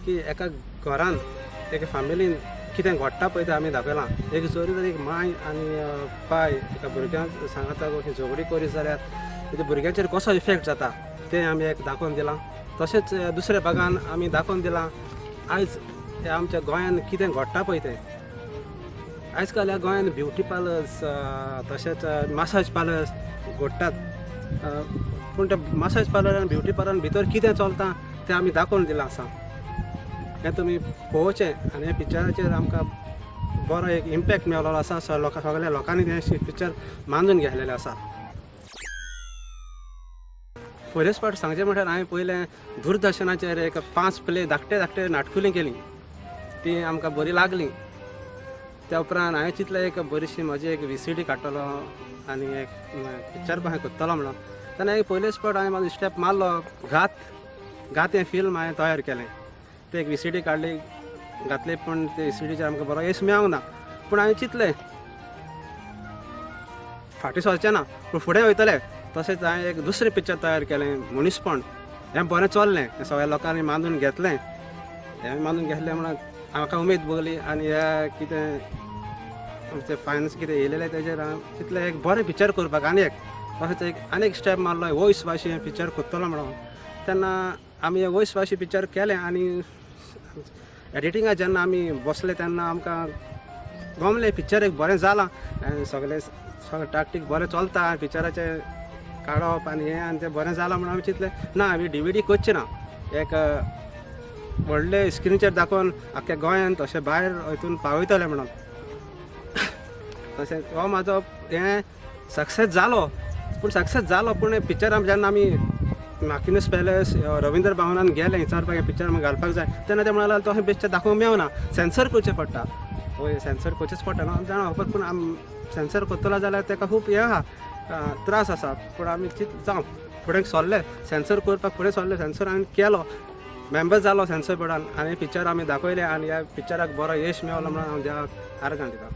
की एका घरान एका फॅमिलीन कितें घडटा पळय तें आमी दाखयलां. एक जरी तर एक माय आनी पाय एका भुरग्यांक सांगाता झगडी करीत जाल्यार तेच्या भुरग्यांचेर कसो इफेक्ट जाता तें आमी एक दाखोवन दिलां. तशेंच दुसऱ्या भागान आमी दाखोवन दिलां आयज ह्या आमच्या गोंयान कितें घडटा पळय तें. आयज काल ह्या गोंयान ब्युटी पार्लर्स तशेंच मसाज पार्लर्स घडटात, पूण त्या मसाज पार्लर आनी ब्युटी पार्लर भितर कितें चलता तें आमी दाखोवन दिलां आसा. हें तुमी पळोवचें आनी ह्या पिक्चराचेर आमकां बरो एक इम्पॅक्ट मेळ्ळो आसा. लोकां सगळ्या लोकांनी तें पिक्चर मानून घेतलेलें आसा. पयलेच फावट सांगचें म्हळ्यार हांवें पयलें दूरदर्शनाचेर एक 5 प्ले धाकटे धाकटे नाटकुलीं केलीं, तीं आमकां बरीं लागलीं. त्या उपरांत हांवें चिंतलें एक बरीशी म्हजी एक VCD काडटलो आनी एक पिक्चर कशें करतलो म्हणून. तेन्ना एक पयलेच फावट हांवें म्हाजो स्टेप मारलो, घात घात हें फिल्म हांवें तयार केलें. तें एक VCD काडली घातली, पूण ते VCDचेर आमकां बरो येस मेळोंक ना. पूण हांवें चिंतलें फाटीं सरचें ना, पूण फुडें वयतलें. तशेंच हांवें एक दुसरें पिक्चर तयार केलें मनीसपण, हें बरें चल्लें, हें सगळ्या लोकांनी मानून घेतलें. हें मानून घेतलें म्हणून म्हाका उमेद भोगली आनी ह्या कितें आमचें फायनान्स कितें येयलेलें तेजेर हांव तितलें एक बरें पिक्चर करपाक आनी एक तशेंच एक आनी एक स्टेप मारलो वयस वाशी हें पिक्चर करतलो म्हणून. तेन्ना आमी हें वयस वाशी पिक्चर केलें आनी एडिटिंगाक जेन्ना आमी बसले तेन्ना आमकां गमलें पिक्चर एक बरें जालां, सगळें सगळें टाकटीक बरें चलता, पिक्चराचें काडप आनी हें आनी तें बरें जालां म्हणून आमी चिंतलें ना आमी DVD करचें ना, एक व्हडले स्क्रिनीचेर दाखोवन आख्ख्या गोंयांत तशें भायर हितून पावयतले म्हणून. तशें हो म्हाजो हें सक्सेस जालो, पूण सक्सेस जालो पूण पिक्चर आमी जेन्ना आमी माकिनस पॅलेस रविंद्र भवनान गेले विचारपाक हें पिक्चर आमी घालपाक जाय तेन्ना ते म्हणलें तशें बेश्टें दाखोवंक मेळना, सेन्सर करचें पडटा. हय सेन्सर करचेंच पडटा न्हू आमी जाणा, पूण आमी सेन्सर करतलो जाल्यार ताका खूब हें आहा त्रास आसा. पूण आमी जावं फुडें सरले, सेन्सर करपाक फुडें सरले, सेन्सर आमी केलो, मेंबर जालो सेन्सर बोर्डान आनी पिक्चर आमी दाखयलें आनी ह्या पिक्चराक बरो यश मेळलो म्हणून हांव देवाक आर्गां दिता.